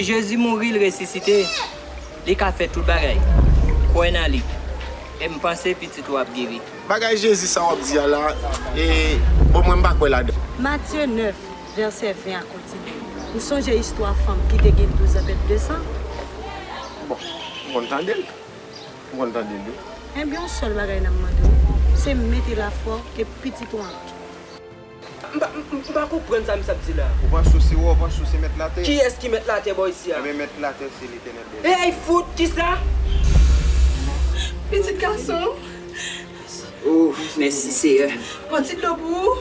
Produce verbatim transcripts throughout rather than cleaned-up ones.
Jezi mouri, l resisite. Li ka fè tout bagay. Kwè nan li. E m panse pitit ou ap geri. Bagay Jezi sa w ap di a la, e, bon, mwen m pa kwè ladan. Matye nèf, vèsè ven a kontinye. Ou sonje istwa fanm ki te gen douz an pèt de san? Bon, m konn tande l. M konn tande l, wi. Ebyen, yon sèl bagay n ap mande w, se mete lafwa w ke pitit ou an ap geri. M pa, m, m pa konprann sa misye ap di la. Ou panse w se wa, ou panse w se mèt latè? Kiyès ki mèt latè bò isi a? Ebyen, mèt latè se Letènèl dèzè. Ey, fout, kisa? Pitit gason. Oh, mèsi, Seyè. Pran ti dlo pou ou.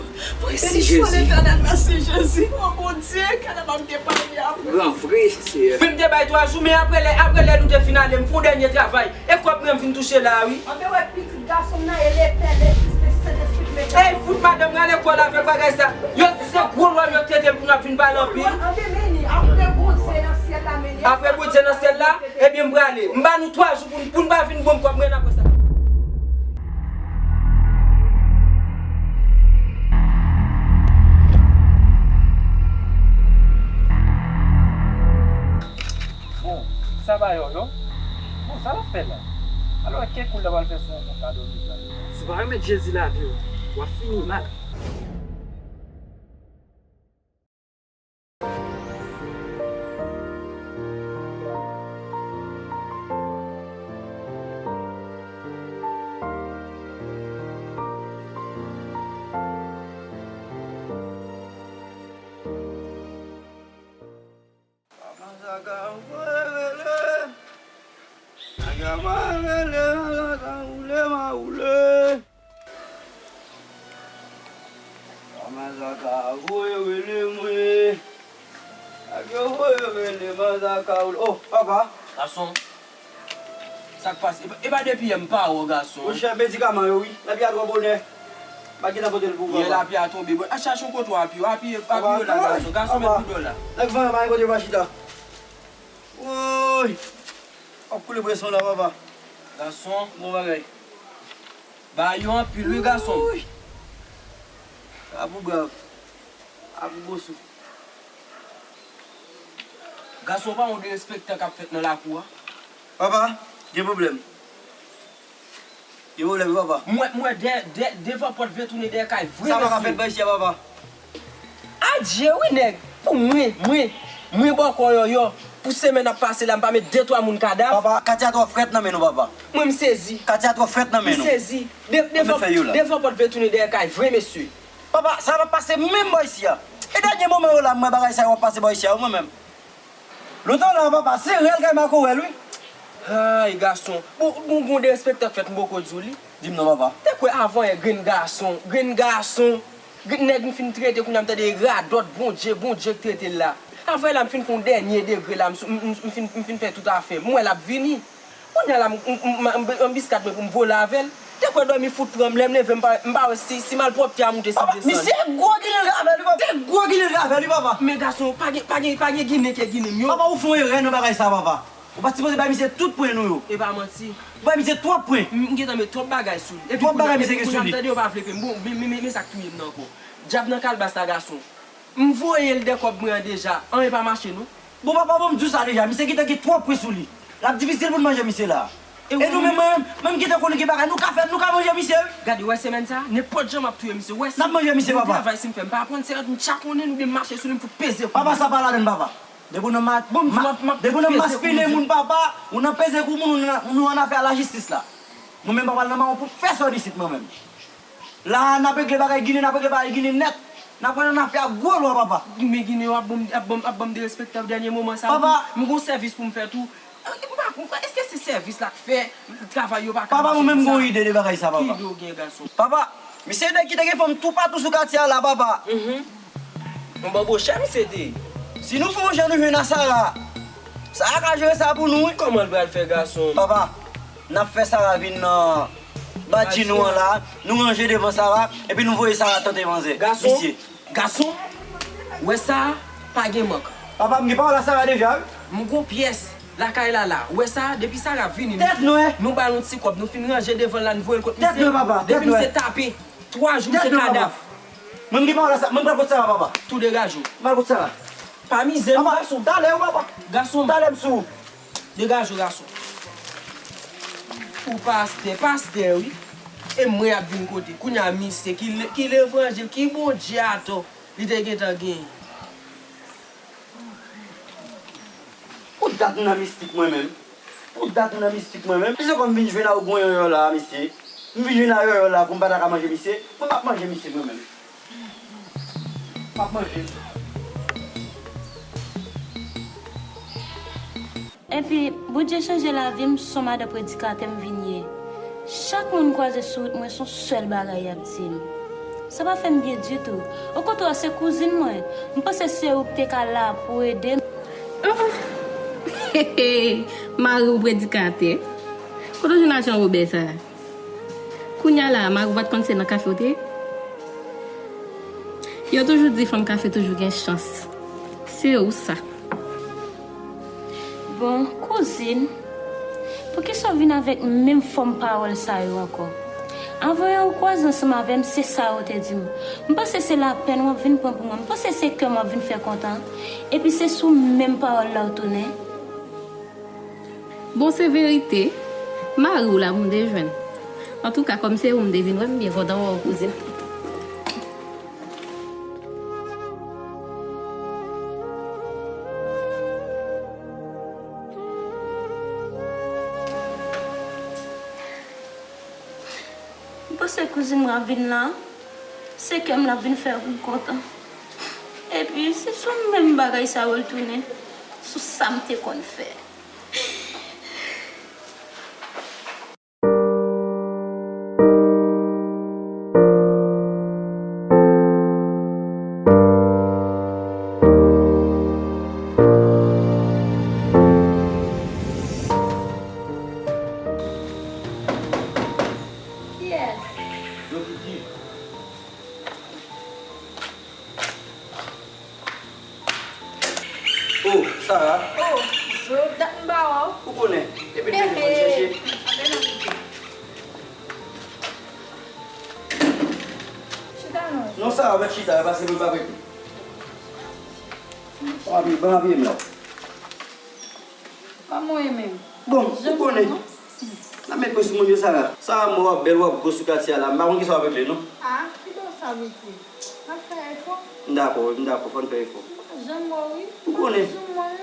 Mèsi, Jezi. Letènèl, mèsi, Jezi. Oh, Bondye, kè n ap te pale avè w. Gran vre, Seyè. Wi, m te bay twa jou, men apre lè, apre lè nou te fin ale, m fè yon dènye travay. E kòb mwen m vin touche la a, wi. Anben wè pitit gason m nan e Letènèl, Fis e Sentespri k mete. Ey, fout madanm rale kò l avèk bagay sa. Yo di se gwo lwa yo trete l pou n ap vin pale anpil. Anben men li, apre Bondye nan syèl la, men li. Apre Bondye nan syèl la, ebyen m prale. M ba nou twa jou pou n, pou n pa vin ban m kòb mwen apre sa. Bon, sa pa yo, yo. Bon, sa l ap fè la? Alò, kè koul la pral fè sou yon kont la dòmi la? Si w pa remèt Jezi lavi w, w ap fini mal. Masak a woule, masak a woule, masak a woule, ma woule. Masak a voye rele mwen. Ak yo voye rele masak a woule. Oh, papa. Gason. Sa k pase? E pa, e pa depi yè m pa wè w, gason. Monchè, medikaman yo, wi. Lapli a twò bonè. Pa gentan pote l pou ou, papa. Yè lapli a tonbe. Bon, al chache yon kote w apiye w. Apiye, apiye w la, gason. Gason, met boudò la. Nèg vanyan pa gen kote yo pa chita. Woy! W ap koule presyon la, papa. Gason. Bon bagay. Bagay yo anpil, wi, gason. Woy! Sa pou brav. A pou bosou. Gason, pa yon derespektan k ap fèt nan lakou a. Papa, gen pwoblèm. Gen pwoblèm, wi, papa. M wè, m wè dèyè, dèyè, devan pòt vle tounen dèyè kay vre, mesye. Sa pa ka fèt bò isi a, papa. Adje, wi, nèg. Pou mwen, mwen, mwen bòkò yòyò. Pou semèn ap pase la, m pa met de twa moun kadav. Papa, katye a twò frèt nan men nou, papa. Mwen, m sezi. Katye a twò frèt nan men nou. M sezi. De-, devan, devan pòt vle tounen dèyè kay vre, mesye. Papa, sa p ap pase menm bò isi a. E dènye moman yo la, m wè bagay sa yo ap pase bò isi a, wi, mwen menm. Lontan la, papa, se rèl kay makorèl, wi. Ay, gason. Bon, bon, bon derespektan k fèt, m poko di w li. Di m non, papa. Te kwè avan yè grenn gason, grenn gason, grenn nèg m fin trete, kounye a m tande radòt, Bondye, Bondye k trete l la. Avan yè la, m fin fè yon dènye degre la, m, m, m, m fin, m fin fè tout afè m. M wè l ap vini. Kounye a la, m, m, m, m, m biskad mwen pou m vole avè l. Te kwè dòmi fout pran m, lè m leve, m pa, m pa wè si, si malpwòpte a moute, si l desann. Misye gwo ginen l ka avè l, wi, papa. Te gwo ginen l ka avè l, wi, papa. Men gason, pa gen, pa gen, pa gen ginen ke ginen m yo. Papa, ou fè yon erè nan bagay sa, papa. Ou pa t sipoze bay misye tout pwen nou yo. E pa manti. Ou bay misye twòp pwen. M, m gentan met twòp bagay sou li. Epi kounye a, epi kounye a m tande yo pa vle peye m. Bon, men, men, men, men sa k touye m nan ankò. Dyab nan kalbas la, gason. M voye l dè kòb mwen an deja. Anyen pa mache, non. Bon, papa, bon, m di w sa deja, misye gentan gen twòp pwen sou li. L ap difisil pou n manje misye la. E nou menm, mwen menm, mwen m gentan konnen gen bagay, nou ka fè, nou ka manje misye, wi. Gade, wè semèn sa, nenpòt jan m ap touye misye, wè si. N ap manje misye, papa. Travay si m fè, m pa aprann sèt, m tchakonnen l oubyen m mache sou li, m fout peze kou. Papa, sa pa ladann, papa. Depi w nan ma-, bon, m, m ap, m ap peze kou. Depi w nan maspinen moun, papa, ou nan peze kou moun, ou nan, nou an afè a lajistis la. Mwen menm, papa, l nan mawon pou pèsòn isit, mwen menm. La, n ap regle bagay Ginen, n ap regle bagay Ginen nèt. N ap pran nan afè a gwo lwa, papa. Men Ginen yo ap ban m, ap ban m, ap ban m derespektan dènye moman sa a tou. Papa. M gon sèvis pou m fè tou. M pa konprann, èske se sèvis la k fè travay yo pa ka mache konsa? Papa, mwen menm gon ide de bagay sa, papa. Ki ide w gen, gason? Papa, misye nèg ki te gen fanm toupatou sou katye a la, papa. Mhm. Yon banbochè misye te ye. Si nou fè yon jan nou jwenn a Sara, Sara ka jere sa pou nou, wi. Kòman l pral fè, gason? Papa, n ap fè Sara vin nan badji nou an la, nou ranje devan Sara, epi nou voye Sara tante manzè. Gason, misye. Gason, wè sa, pa gen mank. Papa, m gen pawòl a Sara deja, wi. M gon pyès lakay la la. Wè sa, depi Sara vini, tèt nwè, nou ba l yon ti kòb, nou fin ranje devan l la, n voye l kot misye. Tèt nwè, papa, tèt nwè. Depi misye tape, twa jou misye kadav. Mwen, m gen pawòl a Sa-, mwen, m pral kot Sara, papa. Tou degaje w. M pral kot Sara. Pa mize non, gason. Talè, wi, papa. Gason. Talè m sou. Degaje w, gason. Ou pastè, pastè, wi. E mwen y ap vin kote. Kounye a, misye, ki le-, ki levanjil, ki Bondye atò li te gentan genyen? Pou dat m nan mistik mwen menm. Pou dat m nan mistik mwen menm. Misye kòm vin jwenn a ou gon yòyò la, misye. M vin jwenn a yòyò la pou m pa ta ka manje misye. Mwen m ap manje misye mwen menm. M ap manje l. Epi, Bondye chanje lavi m, s on madan predikatè m vin ye. Chak moun m kwaze sou wout mwen, s on sèl bagay y ap di m. Sa pa fè m byen ditou. Okontrè, se kouzin mwen. M panse se ou ki te ka la pou ede m. Mari w predikatè? Kote w jwenn ajan Wobè sa a? Kounye a la a, mari w pa t konn se nan kafe w te ye? Yo toujou di fanm kafe toujou gen chans. Se ou sa. Bon, kouzin, poukisa w vin avèk menm fòm pawòl sa yo ankò? Anvan yè ou kwaze ansanm avè m, se sa ou te di m. M panse se lapenn w ap vin pran pou mwen. M panse se kè m w ap vin fè kontan. Epi se sou menm pawòl la w tounen. Bon, se verite. Mari w la pou m te jwenn. Antouka, kòm se ou m te vin wè, m byen kontan wè w, kouzin. M panse kouzin mwen ap vin la, se kè m l ap vin fè pou l kontan. Epi, se sou menm bagay sa yo l tounen, sou sa m te konn fè. Kiyès? Yo ki di. Oh, Sara. Oh, Job, dat m pa wè w. Ou konnen, depi lè m te konn chèche. Chita non. Non, Sara, mèt chita, paske mwen pa prete. Ban m apiye, ban m apiye m la. Kòman w ye menm? Bon, ou konnen. N ap met mwen sou moun yo, Sara. Sara, mwen w ap bèl, w ap gwo sou katye a la. M pa konn kisa w ap regle, non. Ah, ki bò sa mete? N ap fè efò. M dakò, m dakò, fò n fè efò. M pa janm wè w, wi. Ou konnen.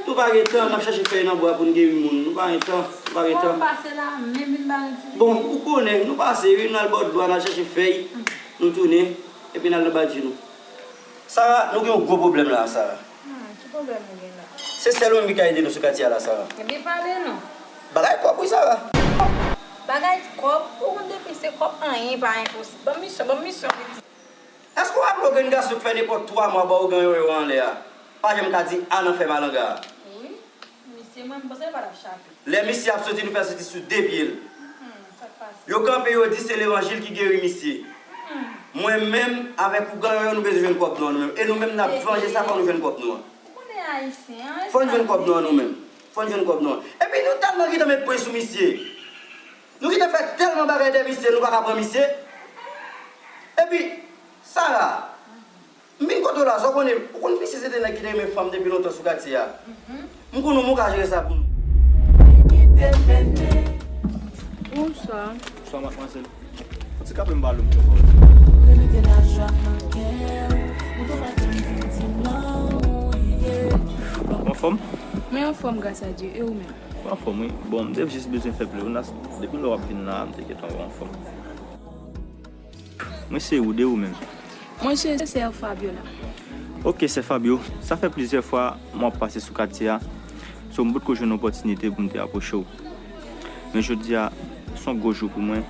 Nou pa gen tan, n ap chache fèy nan bwa pou n geri moun. Nou pa gen tan, nou pa gen tan. Bon, pase la, menm vin ba nou ti. Bon, ou konnen, nou pase, wi, n al bò dlo a, n al chache fèy, nou tounen, epi n al nan badji nou. Sara, nou gen yon gwo pwoblèm la, Sara. Hmm, ki pwoblèm nou gen la? Se sèl ou menm ki ka ede nou sou katye a la, Sara. Ebyen, pale non. Bagay kòb, wi, Sara. Bagay kòb? Ou konn depi se kòb, anyen pa enposib. Ban m misyon, ban m misyon, piti. Èske w raple w gen gason ki fè nenpòt twa mwa ba ougan yoyo anlè a? Pa janm ka di a nan fè malanga a. Wi, misye, mwen, m panse l pa t ap chape. Lè misye ap soti, nou fè l soti sou de pye l. Hmm, sa k pase? Yo kanpe, yo di se levanjil ki geri misye. Hmm. Mwen menm, avèk ougan yoyo, nou bezwen jwenn kòb nou an nou menm. E nou menm, n ap vanje sa, fò nou jwenn kòb nou an. Ou konnen ayisyen, an, fò n jwenn kòb nou an nou menm. Fò n jwenn kòb nou an. Epi nou tèlman gentan met pwen sou misye. Nou gentan fè tèlman bagay dèyè misye, nou pa ka pran misye. Epi, Sara, m vin kote w la, sa w konnen, ou konn misye se te nèg ki te renmen fanm depi lontan sou katye a. M konnen w ka jere sa pou nou. Bonswa. Bonswa, madmwazèl. Ti kanpe m pale w, m fè pawòl. Ou anfòm? Mwen anfòm, gras a Dye. E ou menm? Mwen anfòm, wi. Bon, m te jis bezwen fè plè w. Depi lè w ap vin la, m te gentan wè w anfòm. Mwen se Rude, ou menm? Mwen se sè Fabiola. Ok, sè Fabio, sa fè plizyè fwa mwen ap pase sou katye a. So, m potko jwenn opòtinite pou m te apwoche w. Men jodi a, se yon gwo jou pou mwen,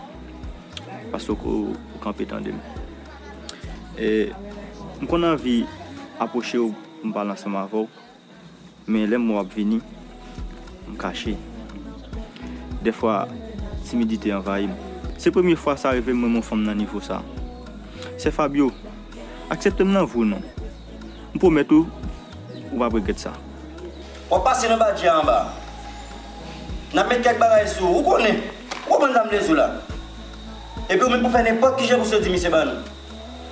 paske w, ou kanpe tande m. E, m konn anvi apwoche w pou m pale ansanm avè w. Men lè m wè w ap vini, m kache. Dèfwa, timidite anvayi m. Se premye fwa sa rive m renmen yon fanm nan nivo sa. Sè Fabio, aksepte m nan vi w non. M pwomèt ou, ou p ap regrèt sa. W ap pase nan badji a anba. N ap met kèk bagay sou ou, ou konnen. Ou konprann sa m vle di w la. Epi ou menm pou fè nenpòt kijan pou soti misye ba nou.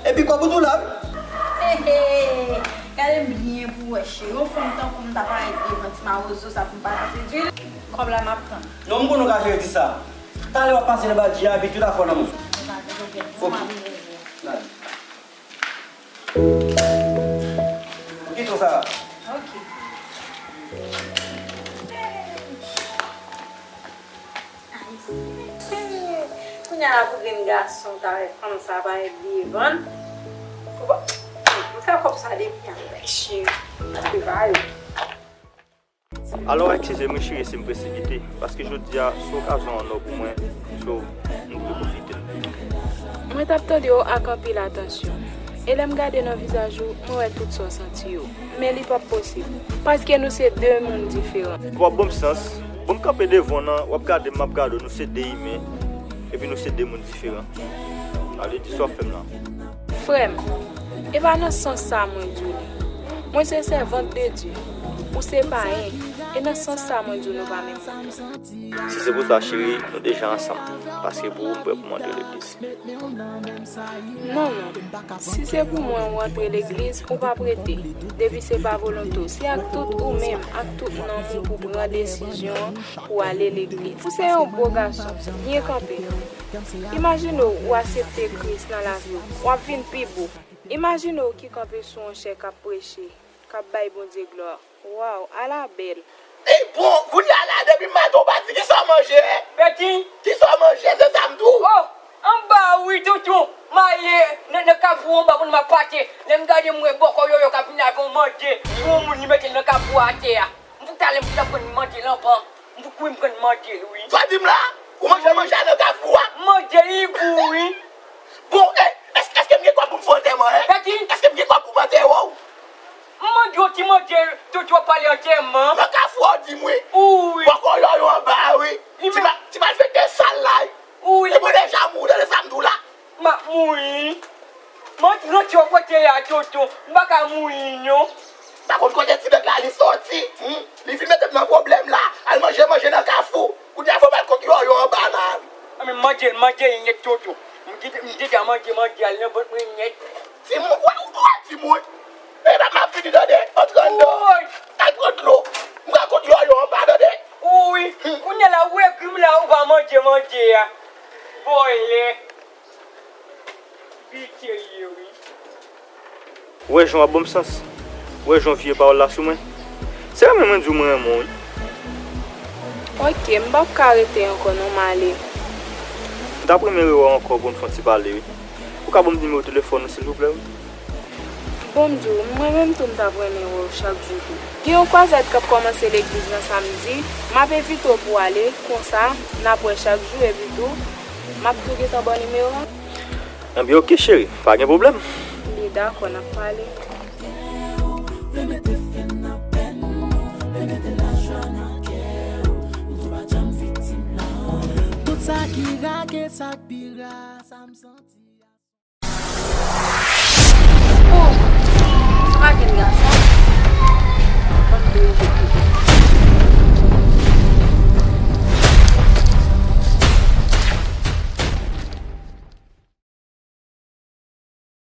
Epi kòb ou tou la, wi. Hehe. Gade m byen pou w wè, cheri. Yon fanm tankou m ta parèt devan ti mawozo sa pou m pa ka sedui l. Kòb la m ap tann. Non, m konnen w ka jere di sa. Talè w ap pase nan badji a epi tout afè w nan men w. Ok. Gade. Kite w sa. Ok. Kounye a la pou gen gason ta wè fanm sa pa ret devan. Ou pa, m fè kòb sa depi a cheri. Paske pa yo. Alò, eskize m, cheri, si m presipite, paske jodi a se okazyon an nò pou mwen, so, m dwe pwofite l. Mwen t ap tande w ak anpil atansyon. E lè m gade nan vizaj ou, mwen wè tout sa w santi yo. Men li p ap posib. Paske nou se de moun diferan. W ap ban m chans. Bon, m kanpe devan w nan, w ap gade m, m ap gade w, nou se de imen. Epi nou se de moun diferan. Sa vle di sa w ap fè m la. Frè m, e pa nan sans sa mwen di w li. Mwen se sèvant de Dye. Ou se payen. E nan sans sa mwen di w nou pa menm moun. Si se pou sa, cheri, nou deja ansanm. Paske pou ou, m prè pou m antre legliz. Non, non. Si se pou mwen ou antre legliz, ou p ap rete. Depi se pa volonte w, se ak tout ou menm, ak tout nanm ou pou pran desizyon an pou w ale legliz. Ou se yon bo gason, byen kanpe. Imajine w, ou aksepte Kris nan lavi w, w ap vin pi bo. Imajine w ki kanpe sou yon chè k ap preche, k ap bay Bondye glwa. Waw, ala bèl! Ey, bon, kounye a la, depi maten w pati, kisa w manje? Beti! Kisa w manje, se sa m di w? Oh, anba wi, toutou. M ale nan, nan kafou anba pou m ap pate. Lè m gade, m wè bòkò yòyò k ap vin avè yon manje. Yon moun li mete l nan kafou atè a. M fout ale, m fout ap pran manje l anba. M fout kouri, m pran manje l, wi. Sa w di m la? Ou manje manje a nan kafou a? Manje li gou, wi. Bon, eh, èske, èske m gen kòb pou m fè antèman, en? Beti! Èske m gen kòb pou m antere w? M mande w ti manje, toutou w ap pale antèman. Nan kafou a w di m wi. Wi. Bòkò yòyò anba a wi. Ti ma-, ti malfektè sal la wi. Wi. Epi w deja mouri, tande sa m di w la. M ap mouri. Mwen t rantre w kote a toutou. M pa ka mouri non. M pa konn kote ti nèg la li soti. Hmm? Li vin mete m nan pwoblèm la. Al manje manje nan kafou. Kounye a fò m al kot yòyò anba la wi. Anben manje l, manje l nèt toutou. M di, m deja manje, manje al nan vant mwen nèt. Timoun, wè, ou wè timoun. E pa m ap vini tande, antre anndan. Woy! Al pran dlo. M ka kot yòyò anba tande. Wi, kounye a la, ou egri m la, ou pa manje, manje a. Vòlè. Vite li ye, wi. Ou wè jan w ap ban m chans? Ou wè jan w vire pawòl la sou mwen? Se renmen mwen di w mwen renmen w, wi. Ok, m p ap ka rete ankò non, m ale. M t ap renmen rewè w ankò pou n fè yon ti pale, wi. Ou ka ban m nimewo telefòn ou, silvouplè, wi? Bon, m di w, mwen menm tou, m t ap renmen wè w chak jou tou. Gen yon kwazad k ap kòmanse legliz nan samdi, m ap envite w pou w ale, konsa, n ap wè chak jou, epi tou, m ap tou gentan ba w nimewo a. Enben, ok, cheri, pa gen pwoblèm. Li dakò, n ap pale. Tout sa ki rake, sa k pi ra, sa m santi.